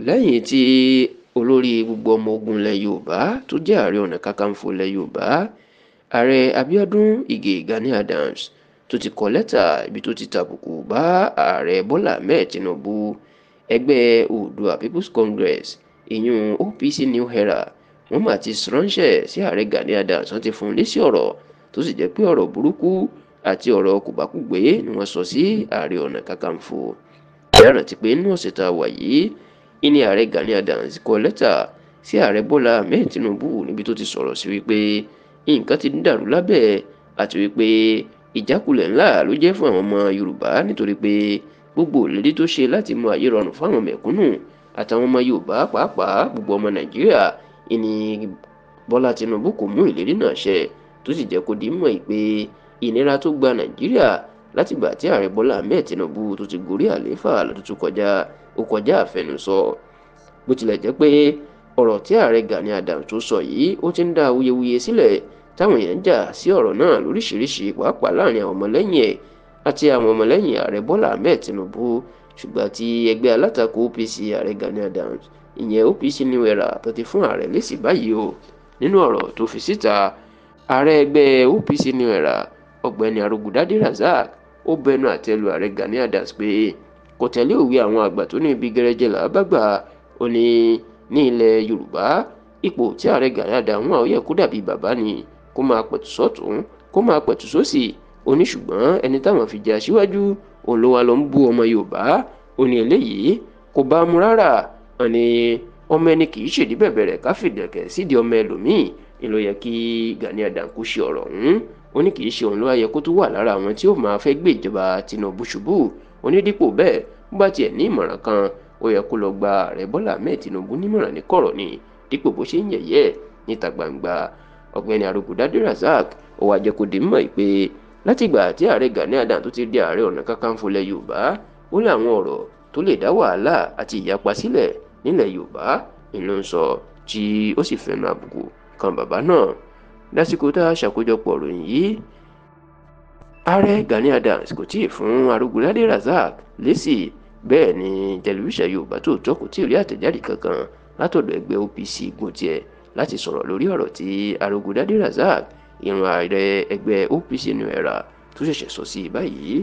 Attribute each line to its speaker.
Speaker 1: Lẹ́yìn tí olórí gbogbo ọmọ ogun ilẹ̀ Yorùbá tó jẹ́ Ààrẹ Ọ̀nà Kakanfò ilẹ̀ Yorùbá, Ààrẹ Abíọ́dún Ìgè Gani Adams, tó ti kọ lẹ́tà ibi tó ti tàbùkù bá Ààrẹ Bọ́lá Ahmed Tinubu, ẹgbẹ́ Oòduà People's Congress, ìyún OPC New Era, wọ́n mà ti ránṣẹ́ sí Ààrẹ Gani Adams. Wọ́n ti fún un lésì ọ̀rọ̀ tó sì jẹ́ pé ọ̀rọ̀ burúkú àti ọ̀rọ̀ kòbákùgbé ni wọ́n sọ sí Ààrẹ Ọ̀nà Kakanfò. Ẹ rántí pé inú ọ̀sẹ̀ tá a wà yìí ìní Ààrẹ Gani Adams kọ lẹ́tà sí Ààrẹ Bọ́lá Ahmed Tinubu níbi tó ti sọ̀rọ̀ sí wípé nǹkan ti ń dàrú lábẹ́ àti wípé ìjákulẹ̀ ńlá ló jẹ́ fún àwọn ọmọ Yorùbá, nítorí pé gbogbo ìlérí tó ṣe láti mú ayé rọrùn fáwọn mẹ̀kúnnù àtàwọn ọmọ Yorùbá, pàápàá gbogbo ọmọ Nàìjíríà, ìní Bọ́lá Tinubu kò mú ìlérí náà ṣẹ, tó sì jẹ́ kó di mọ̀ pé ìnira tó gba Nàìjíríà látìgbà tí Ààrẹ Bọ́lá Ahmed Tinubu tó ti gorí àlééfà lọ́dún tó kọjá ó kọjá àfẹnusọ. Bó tilẹ̀ jẹ́ pé ọ̀rọ̀ tí Ààrẹ Gani Adams tó sọ yìí ó ti ń dá awuyewuye sílẹ̀, táwọn èèyàn ń jà sí ọ̀rọ̀ náà lóríṣiríṣi, pàápàá láàrin àwọn ọmọlẹ́yìn ẹ̀ àti àwọn ọmọlẹ́yìn Ààrẹ Bọ́lá Ahmed Tinubu, ṣùgbọ́n tí ẹgbẹ́ alátakò OPC Ààrẹ Gani Adams, ìyẹn OPC New Era, tó ti fún ààrẹ lésì báyìí o. Nínú ọ̀rọ̀ tó fi síta, ààrẹ ẹgbẹ́ OPC New Era, Ọ̀gbẹ́ni Arogundade Razak, ó bẹnu àtẹ́ lu Ààrẹ Gani Adams pé kò tẹ̀lé òwe àwọn àgbà tó ní ibi gẹrẹjẹ là á bá gbà. Ó ní ní ilẹ̀ Yorùbá, ipò tí Ààrẹ Gani Adams wà ó yẹ kó dàbí bàbá ni, kó máa pẹ̀tù sọ́tún, kó máa pẹ̀tù sósì. Ó ní ṣùgbọ́n ẹni táwọn fi jẹ aṣíwájú òun ló wá lọ ń bú ọmọ Yorùbá. Ó ní eléyìí kò bá mu rárá. Ó ní ọmọ ẹni kì í ṣèdí bẹ̀bẹ̀rẹ̀ ká fìdẹ̀kẹ̀ sídìí ọmọ ẹlòmíì, ni ló yẹ kí Gani Adams kó ṣe ọ̀rọ̀ ọ̀hún. Ó ní kì í ṣe òun ló wá yẹ kó tún wà lára àwọn tí ó máa fẹ́ gbé ìjọba Tinubu ṣubú. Ó ní dípò bẹ́ẹ̀, bó bá tiẹ̀ ní ìmọ̀ràn kan, ó yẹ kó lọ gba Ààrẹ Bọ́lá Ahmed Tinubu nímọ̀ràn ní kọ̀rọ̀ ni, dípò bó ṣe ń yẹ̀yẹ́ níta gbangba. Ọ̀gbẹ́ni Arogundade Razak ó wá jẹ́ kó di mímọ̀ pé látìgbà tí Ààrẹ Gani Adams tó ti di Ààrẹ Ọ̀nà Kakanfò ilẹ̀ Yorùbá, ó ní àwọn ọ̀rọ̀ tó lè dá wàhálà àti ìyapa sílẹ̀ nílẹ̀ Yorùbá ni ló ń sọ, tí ó sì fẹnu àbùkù kan bàbá náà. Lásìkò tá a ṣàkójọpọ̀ ìròyìn yìí, Ààrẹ Gani Adams kò tíì fún Arogundade Razak lésì, bẹ́ẹ̀ ni tẹlifíṣàn Yorùbá Tòótọ́ kò tíì rí àtẹ̀jáde kankan látọ̀dọ̀ ẹgbẹ́ OPC gùn tiẹ̀ láti sọ̀rọ̀ lórí ọ̀rọ̀ tí Arogundade Razak, ìrun ààrẹ ẹgbẹ́ OPC New Era, tó ṣẹ̀ṣẹ̀ sọ sí báyìí.